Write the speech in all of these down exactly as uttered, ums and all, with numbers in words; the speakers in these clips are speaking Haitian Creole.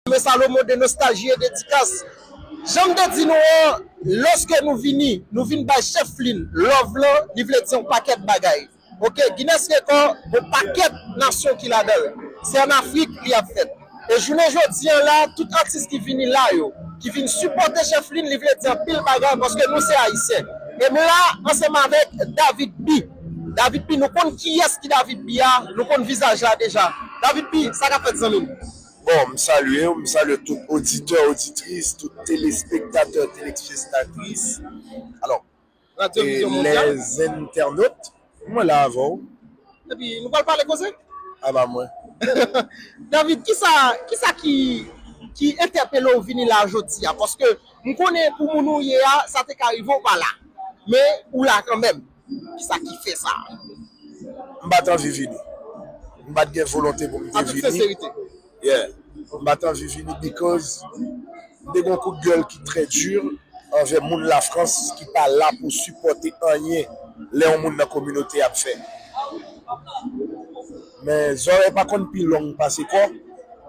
Mè Salomon de Nostalgie et Dédicace. Jan m te di nou an, lòske nou vini, nou vin bay chèf Lynn love lan, li vle di yon pakèt bagay. Ok, Guinness Record, gon pakèt nasyon ki ladan l. Se ann Afrik li ap fèt. E jounen jodi an la, tout atis ki vini la yo, ki vin sipòte chèf Lynn, li vle di anpil bagay paske nou se Ayisyen. E m la ansanm avèk David B. David B, nou konn kiyès ki David B a, nou konn vizaj la deja. David B, sa k ap fèt, zanmi m? Bon, m salye w, m salye tout oditè, oditris, tout telespektatè, telespektatris. Alò, Radyo Vizyon Mondyal. Les internautes, mwen la avè w. Epi, nou pral pale koze? A ba mwen. David, kisa, kisa ki, ki entèpele w vini la jodi a? Paske m konnen pou moun ou ye a, sa te ka rive w pa la. Men, ou la kanmenm. Kisa ki fè sa? M pa t anvi vini. M pa t gen volonte pou m te An tout vini. Senserite. Yeah. M pa t anvi vini because m te gen yon kout gèl ki trè di anvè moun Lafrans ki pa la pou sipòte anyen lè yon moun nan kominote ap fè. Men zòrèy pa konn pi long pase kò.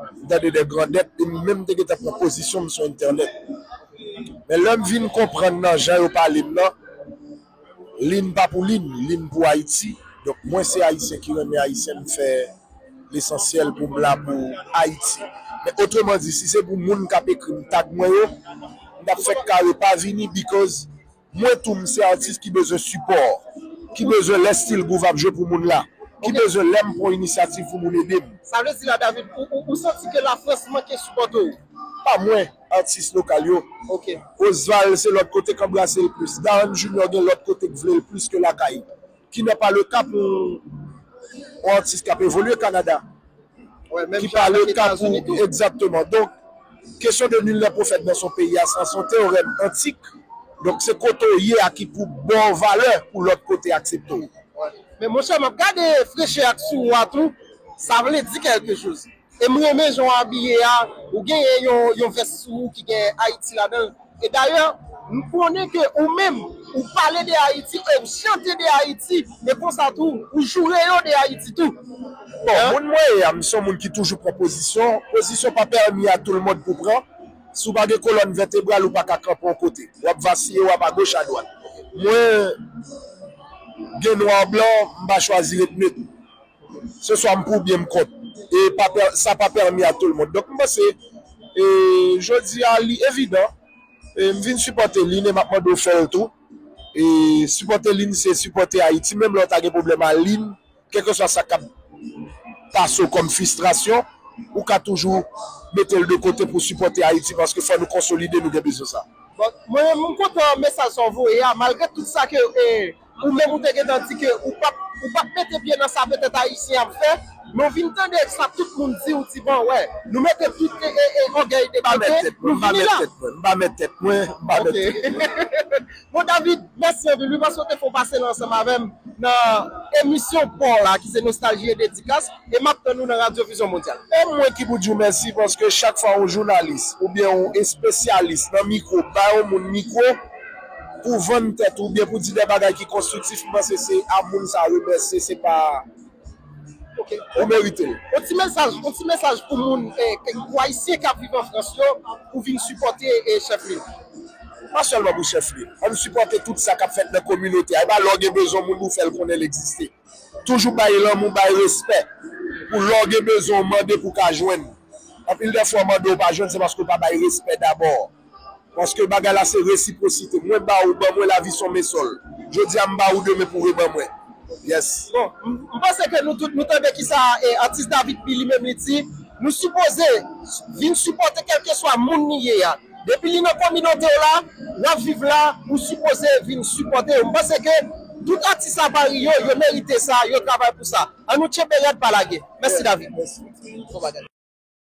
M tande de grandèt e m menm te gentan pran pozisyon m sou entènèt. Men lè m vin konprann nan jan yo pale m nan, Lynn pa pou Lynn, Lynn pou Ayiti. Donk mwen se Ayisyen ki renmen Ayisyen, m fè lesansyèl pou m la pou Ayiti. Men otreman di, si se pou moun k ap ekri m, tag mwen yo, m t ap fèk kare pa vini because mwen tou m se atis ki bezwen sipò, ki bezwen lè Stil Groove ap jwe pou moun la, ki bezwen lè m pran inisyativ pou moun ede m. Sa vle di la, David, ou, ou, ou santi ke Lafrans manke sipòte w? Pa mwen, atis lokal yo. Ok. Osval se lòt kote k anbrase l plis. Darren Junior gen lòt kote k vle l plis ke lakay. Ki nan pa le ka pou yon atis k ap evolye Kanada. Wè, menm Ki jan pa le avèk ka Etazini pou tou. Egzakteman. Donk, kesyon de nul n'est prophète dans son pays a, sa se yon teyorèm antik. Donk, se kote w ye a ki pou ba w valè pou lòt kote aksepte w. Wè. Men monchè, m ap gade frechè ak sou ou a tou, sa vle di kèlke choz. E m renmen jan w abiye a, ou genyen yon, yon vès sou ou ki gen Ayiti ladan l. E dayè, m konnen ke ou menm, ou pale de Ayiti e ou chante de Ayiti, e konsa tou, ou joure yo de Ayiti tou. Bon, moun mwen ye a, m se yon moun ki toujou pran pozisyon. Pozisyon pa pèmi a tout le monde pou pran. Si w pa gen kolòn vètebral, ou pa ka kanpe yon kote. W ap vasiye, w ap agoch, adwat. Mwen, gen nwa blan, m pa chwazi ret net. Se swa m pou oubyen m kont. E pa pè- sa pa pèmi a tout le monde. Donk, m panse, e, jodi a, li evidan. E, m vin sipòte Lynn e m ap mande w fè l tou. E, sipòte Lynn, se sipòte Ayiti. Menm lè w ta gen pwoblèm a Lynn, kèlkeswa sa k ap pase w kòm fristrasyon, ou ka toujou mete l de kote pou sipòte Ayiti, paske fò nou konsolide, nou gen bezwen sa. Bon, mwen menm, m kontan mesaj sa w voye a, malgre tout sa ke, e, ou menm ou te gentan di ke ou p ap, ou p ap mete pye nan sa petèt Ayisyen ap fè, men w vin tande sa tout moun di, ou di, bon, wè, nou mete tout e, e, e, ògèy de M pa mèt kote, tèt mwen, nou m pa vini mèt la. tèt mwen, m pa mèt tèt mwen, m pa mèt tèt mwen. Bon, David, mèsi anpil wi, paske w te fè w pase la ansanm avè m nan emisyon pa w la, ki se Nostalgie et Dédicace, e m ap tann ou nan Radyo Vizyon Mondyal. E mwen ki pou di w mèsi, paske chak fwa yon jounalis oubyen yon espesyalis nan mikwo bay yon moun mikwo pou vann tèt ou oubyen pou di de bagay ki konstriktif, m panse se a moun sa remèsye, se pa Ok. Ou merite l. Yon ti mesaj, yon ti mesaj pou moun, eh, pou Ayisyen k ap viv an Frans yo, pou vin sipòte, eh, chèf Lynn. Pa sèlman pou chèf Lynn. Ann sipòte tout sa k ap fèt nan kominote a. E pa lè w gen bezwen moun pou w fè l konnen l egziste. Toujou bay lanmou, bay respè. Pou lè w gen bezwen w mande pou w ka jwenn. Anpil de fwa w mande w pa jwenn, se paske w pa bay respè dabò. Paske bagay la se resipwosite. Mwen ba ou, ban mwen lavi se yon mesòl. Jodi a m ba ou, demen pou reban mwen. Yes. Bon, m m panse ke nou tout, nou tande kisa, eh, atis David P li menm li di, nou sipoze vin sipòte kèlkeswa moun li ye a. Depi li nan kominote w la, w ap viv la, ou sipoze vin sipòte yo. M panse ke tout atis Lapari yo, yo merite sa, yo travay pou sa. Ann nou tchenbe rèd, pa lage. Mèsi, David. Mèsi. Bon bagay.